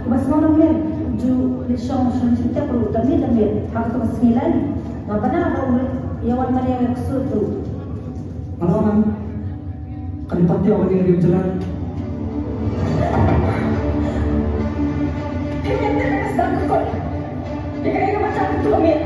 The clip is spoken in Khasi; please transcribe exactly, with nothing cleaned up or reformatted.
Uba sngewdon miet, ju leit shong sha shatei ruh da miet da miet. Ha katu ka sngi lai, nga bna ba u leit ïa wan marïa ïa ka sur tu. Nga la ong, kan ym pat ïoh kane ka jingïalang. Phi miet te ka sdang ka kot. Ïa kaei kaba jia katu ka miet?